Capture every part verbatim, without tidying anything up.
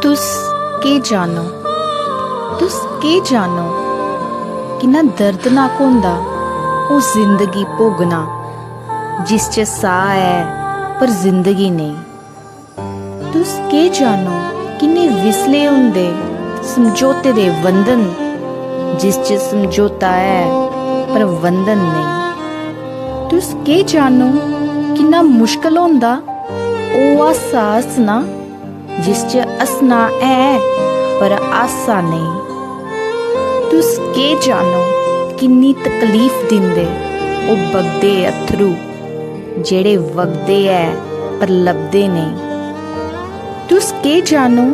तुस केह् जानो? तुस केह् जानो? किन्ना दर्दनाक होंदा ओह् जिंदगी भोगना, जिस च साह् ऐ पर जिंदगी नेईं। तुस केह् जानो? किन्ने विसले होंदे समझौते दे बंधन, जिस च समझौता ऐ पर बंधन नेईं। तुस केह् जानो? किन्ना मुश्कल होंदा ओह् हास्सा हस्सना, जिस च हस्सना ऐ पर हास्सा नेईं। तुस केह् जानो? किन्नी तकलीफ दिंदे ओह् बगदे अत्थरू, जेह्ड़े वगदे ऐ पर लभदे नेईं। तुस केह् जानो?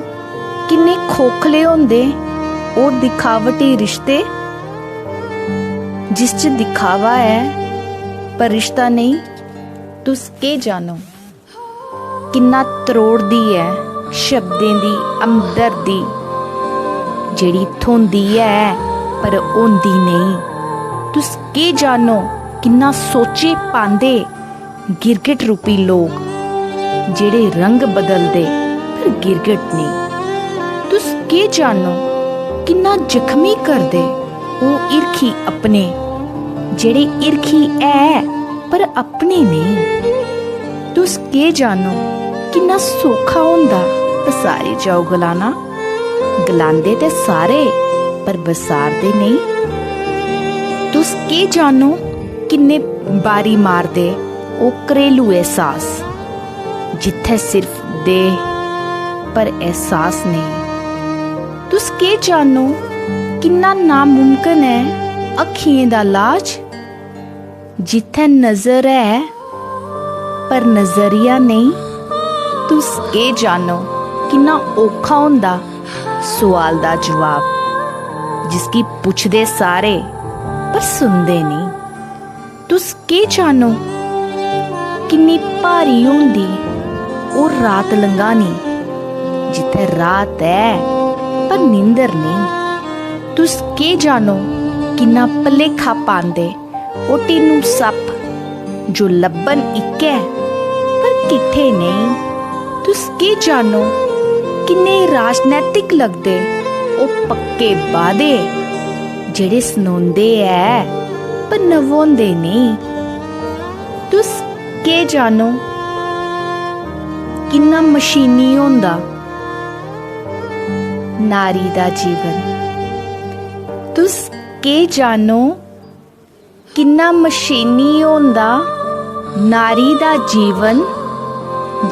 किन्ने खोखले होंदे ओह् दिखावटी रिश्ते, जिस च दिखावा ऐ पर रिश्ता नेईं। तुस केह् जानो? किन्ना त्रोड़दी ऐ शब्दें दी हमदर्दी, जेह्ड़ी थ्होंदी ऐ पर होंदी नेईं। तुस केह् जानो? किन्ना सोचे पांदे गिरगिट रूपी लोक, जेह्ड़े रंग बदलदे पर गिरगिट नेईं। तुस केह् जानो? किन्ना जख्मी करदे ओह् हिरखी अपने, जेह्ड़े हिरखी ऐ पर अपने नेईं। तुस केह् जानो? किन्ना सौखा होंदा पसारी जाओ गलाना, गलांदे ते सारे पर बसारदे नेईं। तुस केह् जानो? किन्ने बारी मारदे ओह् घरेलू एहसास, जित्थै सिर्फ देह पर एहसास नेईं। तुस केह् जानो? किन्ना नामुमकन ऐ अक्खियें दा लाज, जित्थै नजर ऐ पर नजरिया नेईं। तुस केह् जानो? किन्ना औखा होंदा सुआल दा जवाब, जिसगी पुछदे सारे पर सुनदे नेईं। तुस केह् जानो? किन्नी भारी होंदी ओह् रात लंघानी, जित्थै रात ऐ पर नींदर नेईं। तुस केह् जानो? किन्ना भलेखा पांदे ओह् टीनू सप्प, जो लब्भन इक्कै पर किट्ठे नेईं। तुस केह् जानो? किन्ने राजनैतिक लगदे ओह् पक्के वादे, जेह्ड़े सनोंदे ऐ पर नभोंदे नेईं। तुस केह् जानो? किन्ना मशीनी होंदा नारी दा जीवन। तुस केह् जानो? किन्ना मशीनी होंदा नारी दा जीवन,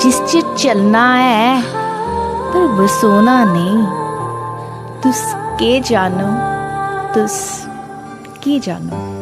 जिस च चलना ऐ पर बसोना नेईं। तुस केह् जानो? तुस केह् जानो?